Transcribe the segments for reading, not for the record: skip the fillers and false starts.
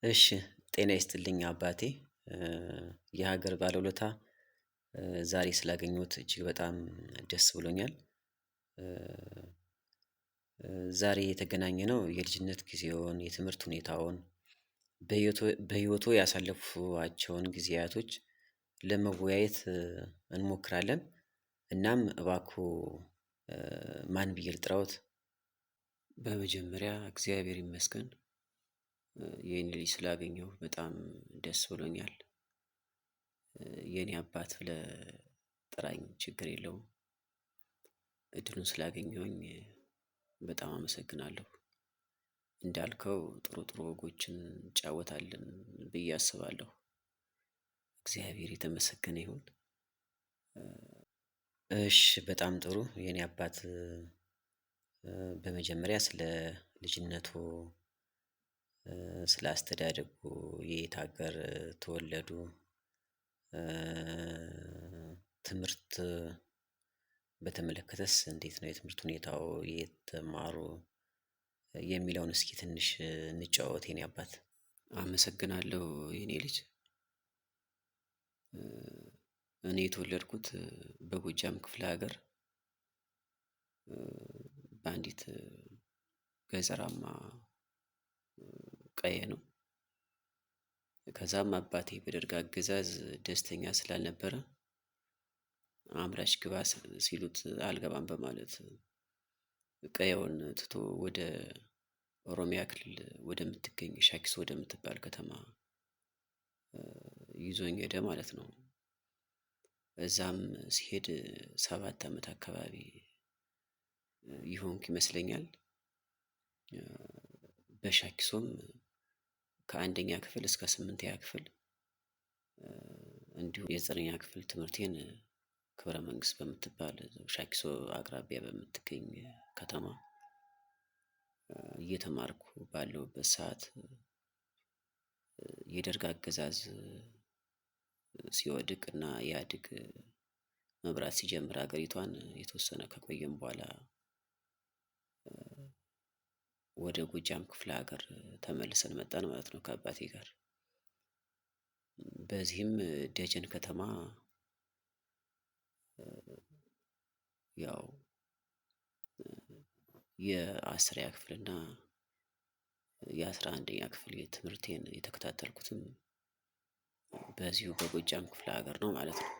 እሺ ጤና ይስጥልኝ አባቴ። የሀገር ባለውለታ፣ ዛሬ ስላገኘሁት እጅግ በጣም ደስ ብሎኛል። ዛሬ የተገናኘነው የልጅነት ጊዜውን የትምህርት ሁኔታውን በህይወቱ ያሳለፏቸውን ጊዜያቶች ለመወያየት እንሞክራለን። እናም እባክዎ ማን ብዬ ልጥራዎት? በመጀመሪያ እግዚአብሔር ይመስገን፣ የኔ ልጅ ስላገኘሁ በጣም ደስ ብሎኛል። የኔ አባት ብለህ ጥራኝ ችግር የለውም። እድሉን ስላገኘሁኝ በጣም አመሰግናለሁ። እንዳልከው ጥሩ ጥሩ ወጎችን እንጫወታለን ብዬ አስባለሁ። እግዚአብሔር የተመሰገነ ይሁን። እሺ በጣም ጥሩ የኔ አባት። በመጀመሪያ ስለ ልጅነቱ፣ ስለ አስተዳደጉ፣ የት ሀገር ተወለዱ? ትምህርት በተመለከተስ እንዴት ነው የትምህርት ሁኔታው የት ተማሩ? የሚለውን እስኪ ትንሽ እንጨዋወት የኔ አባት። አመሰግናለሁ የኔ ልጅ። እኔ የተወለድኩት በጎጃም ክፍለ ሀገር በአንዲት ገጠራማ ቀዬ ነው። ከዛም አባቴ በደርግ አገዛዝ ደስተኛ ስላልነበረ አምራች ግባ ሲሉት አልገባም በማለት ቀየውን ትቶ ወደ ኦሮሚያ ክልል ወደምትገኝ ሻኪሶ ወደምትባል ከተማ ይዞኝ ሄደ ማለት ነው። እዛም ሲሄድ 7 አመት አካባቢ የሆንኩ ይመስለኛል። በሻኪሶም ከአንደኛ ክፍል እስከ ስምንተኛ ክፍል፣ እንዲሁም የዘጠነኛ ክፍል ትምህርቴን ክብረ መንግስት በምትባል ሻኪሶ አቅራቢያ በምትገኝ ከተማ እየተማርኩ ባለሁበት ሰዓት የደርግ አገዛዝ ሲወድቅና ኢሀዴግ መምራት ሲጀምር ሀገሪቷን የተወሰነ ከቆየን በኋላ ወደ ጎጃም ክፍለ ሀገር ተመልሰን መጣን ማለት ነው ከአባቴ ጋር። በዚህም ደጀን ከተማ ያው የአስረኛ ክፍል እና የ11ኛ ክፍል የትምህርቴን የተከታተልኩትም በዚሁ በጎጃም ክፍለ ሀገር ነው ማለት ነው።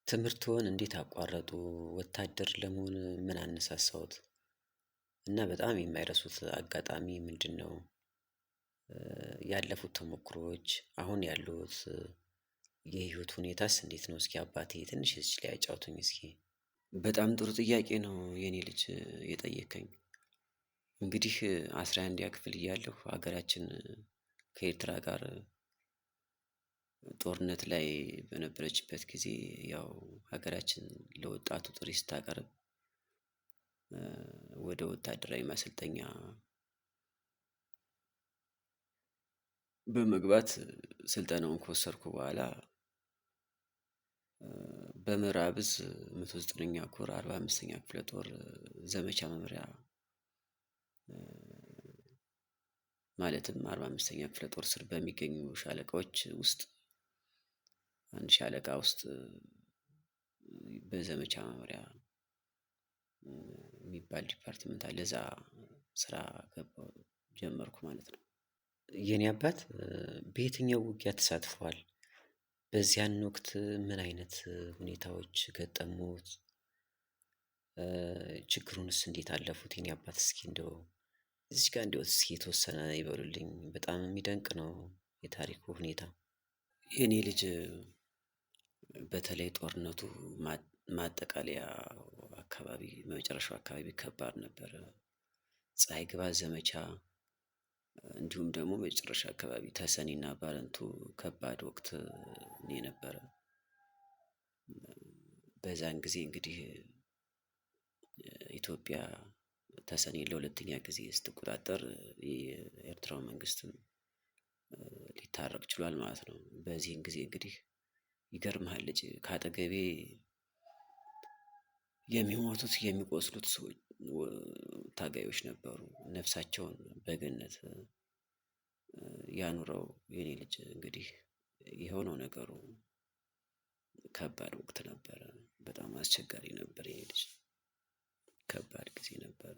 ትምህርትዎን እንዴት አቋረጡ? ወታደር ለመሆን ምን አነሳሳዎት? እና በጣም የማይረሱት አጋጣሚ ምንድነው? ያለፉት ተሞክሮዎች አሁን ያሉት የህይወት ሁኔታስ እንዴት ነው? እስኪ አባቴ ትንሽ እዚች ላይ ያጫውቱኝ እስኪ። በጣም ጥሩ ጥያቄ ነው የኔ ልጅ የጠየከኝ። እንግዲህ 11ኛ ክፍል እያለሁ ሀገራችን ከኤርትራ ጋር ጦርነት ላይ በነበረችበት ጊዜ ያው ሀገራችን ለወጣቱ ጥሪ ስታቀርብ ወደ ወታደራዊ ማሰልጠኛ በመግባት ስልጠናውን ከወሰድኩ በኋላ በምዕራብ እዝ 109ኛ ኮር 45ኛ ክፍለ ጦር ዘመቻ መምሪያ፣ ማለትም 45ኛ ክፍለ ጦር ስር በሚገኙ ሻለቃዎች ውስጥ አንድ ሻለቃ ውስጥ በዘመቻ መምሪያ የሚባል ዲፓርትመንት አለ እዛ ስራ ገባሁ ጀመርኩ ማለት ነው። የኔ አባት በየትኛው ውጊያ ተሳትፏል? በዚያን ወቅት ምን አይነት ሁኔታዎች ገጠሙት? ችግሩንስ እንዴት አለፉት? የኔ አባት እስኪ እንደው እዚች ጋር እንደው እስኪ የተወሰነ ይበሉልኝ፣ በጣም የሚደንቅ ነው የታሪኩ ሁኔታ። የኔ ልጅ፣ በተለይ ጦርነቱ ማጠቃለያ አካባቢ መጨረሻው አካባቢ ከባድ ነበር። ፀሀይ ግባ ዘመቻ፣ እንዲሁም ደግሞ መጨረሻ አካባቢ ተሰኒና ባረንቱ ከባድ ወቅት ነው የነበረ። በዛን ጊዜ እንግዲህ ኢትዮጵያ ተሰኔን ለሁለተኛ ጊዜ ስትቆጣጠር የኤርትራው መንግስትም ሊታረቅ ችሏል ማለት ነው። በዚህን ጊዜ እንግዲህ ይገርምሃል ልጅ፣ ከአጠገቤ የሚሞቱት የሚቆስሉት ሰዎች ታጋዮች ነበሩ። ነፍሳቸውን በገነት ያኑረው የኔ ልጅ። እንግዲህ ይኸው ነው ነገሩ። ከባድ ወቅት ነበረ። በጣም አስቸጋሪ ነበር የኔ ልጅ። ከባድ ጊዜ ነበረ።